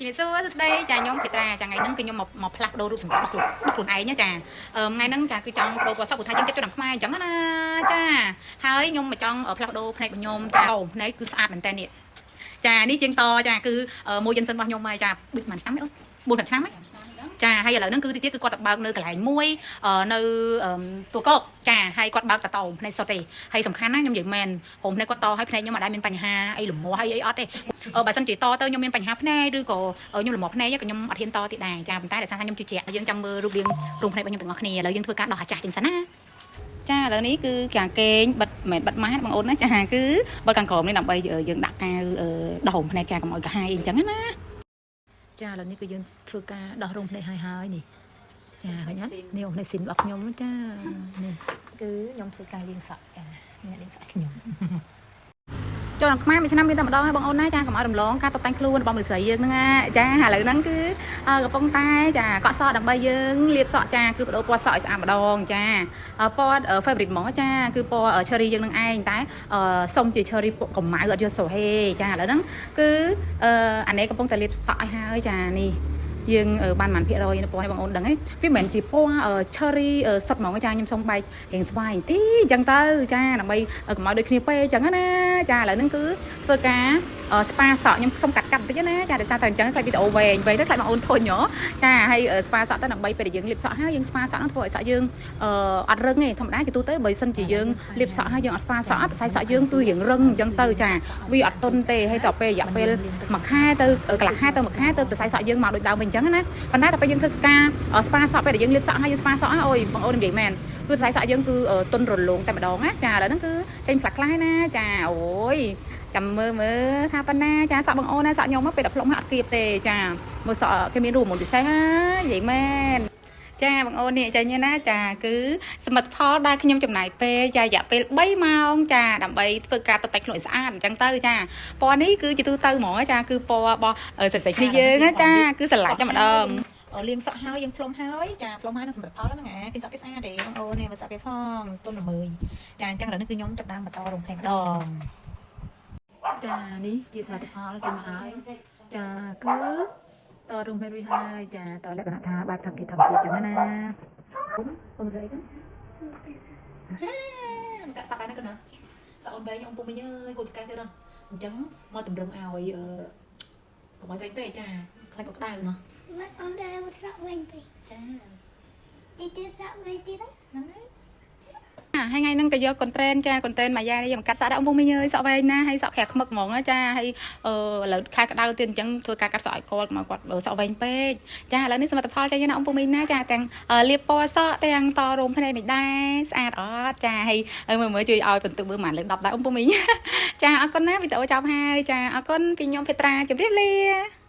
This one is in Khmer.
ជំរាបសួរសួស្តីចាខ្ញុំភេត្រាចាថ្ងៃហ្នឹងគឺខ្ញុំមកមកផ្លាស់ប្ដូររូបសម្ផស្សរបស់ខ្លួនខ្លួនឯងណាចាអឺថ្ងៃហ្នឹងចាគឺចង់ប្ដូរពណ៌សក់ព្រោះថាយើងចិត្តចូលដល់ខ្មែរអញ្ចឹងណាចាហើយខ្ញុំមកចង់ផ្លាស់ប្ដូរភ្នែករបស់ខ្ញុំចាអូភ្នែកគឺស្អាតមែនតើនេះចានេះជាងតចាគឺមួយយិនសិនរបស់ខ្ញុំហើយចាដូចប៉ុន្មានឆ្នាំហ៎អូ4 5ឆ្នាំហ៎ចាហើយឥឡូវហ្នឹងគឺទីទៀតគឺគាត់ទៅបើកនៅកន្លែងមួយនៅតួកោកចាហើយគាត់បើកតតោភ្នែកសុទ្ធទេហើយសំខាន់ណាខ្ញុំនិយាយមែនព្រោះភ្នែកគាត់តឲ្យភ្នែកខ្ញុំអត់ដែលមានបញ្ហាអីលំមាស់អីអីអត់ទេបើសិនជាតទៅខ្ញុំមានបញ្ហាភ្នែកឬក៏ខ្ញុំលំមាស់ភ្នែកក៏ខ្ញុំអត់ហ៊ានតទៀតដែរចាប៉ុន្តែដោយសារថាខ្ញុំជឿជាក់យើងចាំមើលរូបរាងរូបភ្នែករបស់ខ្ញុំទាំងអស់គ្នាឥឡូវយើងធ្វើការដោះអាចាស់ចេញសិនណាចាឥឡូវនេះគឺកាកេងបិទមិនបិទម៉ាស់បងអូនណាចាគឺបិទខាងក្រោមនេះដើម្បីយើងដាក់កាវដោះរោមភ្នែកចាកុំឲ្យកាហាយអីអញ្ចឹងណា ចាឥឡូវនេះគឺយើងធ្វើការដោះរោមភ្នែកហើយហើយនេះចាឃើញអត់នេះរោមភ្នែកស៊ីនរបស់ខ្ញុំចានេះគឺខ្ញុំធ្វើការលាងសក់ចាអ្នកលាងសក់ខ្ញុំ ចូលដល់ខ្មែរមួយឆ្នាំមានតែម្ដងហើយបងអូនណាចាកុំឲ្យរំលងការតុបតែងខ្លួនរបស់មនុស្សស្រីយើងហ្នឹងណាចាឥឡូវហ្នឹងគឺកំពុងតែចាកក់សក់ដើម្បីយើងលាបសក់ចាគឺបដូរពណ៌សក់ឲ្យស្អាតម្ដងចាពណ៌ favorite ហ្មងចាគឺពណ៌ cherry យើងនឹងឯងតែសុំជា cherry កម្ៅអត់យកសូហេចាឥឡូវហ្នឹងគឺអានេះកំពុងតែលាបសក់ឲ្យហើយចានេះយើងបានប៉ុន្មានភាគរយនៅពណ៌នេះបងអូនដឹងទេវាមិនមែនជាពណ៌ cherry សុទ្ធហ្មងចាខ្ញុំសុំបែករៀងស្វាយបន្តិចអញ្ចឹងទៅចាដើម្បីកុំឲ្យដូចគ្នាពេកអញ្ចឹងណាចាឥឡូវហ្នឹងគឺធ្វើការស្ប៉ាសក់ខ្ញុំសុំកាត់កាត់បន្តិចណាចាដោយសារតែអញ្ចឹងខ្លាចវីដេអូវែងវែងទៅខ្លាចបងអូនធុញហ៎ចាហើយស្ប៉ាសក់ទៅដើម្បីពេលដែលយើងលាបសក់ហើយយើងស្ប៉ាសក់ហ្នឹងធ្វើឲ្យសក់យើងអត់រឹងទេធម្មតាជាទូទៅបើសិនជាយើងលាបសក់ហើយយើងអត់ស្ប៉ាសក់អត់សរសៃសក់យើងគឺរៀងរឹងអញ្ចឹងទៅចាវាអត់ទន់ទេហើយតទៅពេលរយៈពេលមួយខែទៅកន្លះខែទៅមួយខែទៅសរសៃសក់យើងមកដូចដើមវិញអញ្ចឹងណាប៉ុន្តែតែពេលយើងធ្វើការស្ប៉ាសក់ពេលដែលយើងលាបសក់ហើយយើងស្ប៉ាសក់អូយបងអូននិយាយមែនគឺសរសៃសក់យើងគឺទន់រលោងតែម្ដងណាចាឥឡូវហ្នឹងគឺចេញផ្លាស់ខ្លះណាចាអូយចាំមើលមើលថាប៉ុណ្ណាចាសក់បងអូនណាសក់ខ្ញុំពេលដល់ផ្លុំអត់គៀបទេចាមើលសក់គេមានរូបមន្តពិសេសហើយនិយាយមែនចាបងអូននេះចាញណាចាគឺសមិទ្ធផលដែលខ្ញុំចំណាយពេលចារយៈពេល3ម៉ោងចាដើម្បីធ្វើការតុបតែងខ្លួនឲ្យស្អាតអញ្ចឹងទៅចាពណ៌នេះគឺជាទូទៅហ្មងចាគឺពណ៌របស់ស្រីៗគ្នាយើងណាចាគឺស្រឡាញ់តែម្ដង លាងសក់ហើយយើងផ្លុំហើយចាផ្លុំហើយនឹងសម្រាប់ផលហ្នឹងអាគេសក់គេស្អាតទេបងអូននេះមើលសក់គេផងទុនល្មើយចាអញ្ចឹងឥឡូវនេះគឺខ្ញុំចាប់ដើមបន្តរោមភ្នែកម្ដងចានេះជាសមិទ្ធផលចេញមកហើយចាគឺតរោមភ្នែករួចហើយចាតលក្ខណៈថាបែបធម្មជាតិធម្មជាតិចឹងណាអូនធ្វើអីទៅកាត់សក់ដែរណាកូនណាសក់អូនវែងអូនពុំវិញអើយហូចចកេះទៅដល់អញ្ចឹងមកតម្រឹងឲ្យកុំឲ្យវែងពេកចាខ្លាចក៏ក្តៅណោះ មកអូនដែរមកសក់វិញពេក ចា ទីទៀតសក់វិញទៀត ហ្នឹងហើយ ហើយថ្ងៃហ្នឹងក៏យក content ចា content មួយយ៉ាងនេះយកមកកាត់សក់ដាក់អំពងមីងអើយសក់វែងណាស់ហើយសក់ក្រាស់ខ្មឹកហ្មងណាចាហើយអឺឥឡូវខែក្តៅទៀតអញ្ចឹងធ្វើការកាត់សក់ឲ្យគាត់មកគាត់សក់វែងពេកចាឥឡូវនេះសមិទ្ធផលចាយើងណាអំពងមីងណាចាទាំងលាបពណ៌សក់ទាំងតរោមភ្នែកមិនដែរស្អាតអត់ចាហើយមើលមើលជួយឲ្យបន្ទុកមើលប៉ុន្មានលើ10ដែរអំពងមីងចាអរគុណណាវីដេអូចប់ហើយចាអរគុណពីខ្ញុំភេត្រាជម្រាបលា។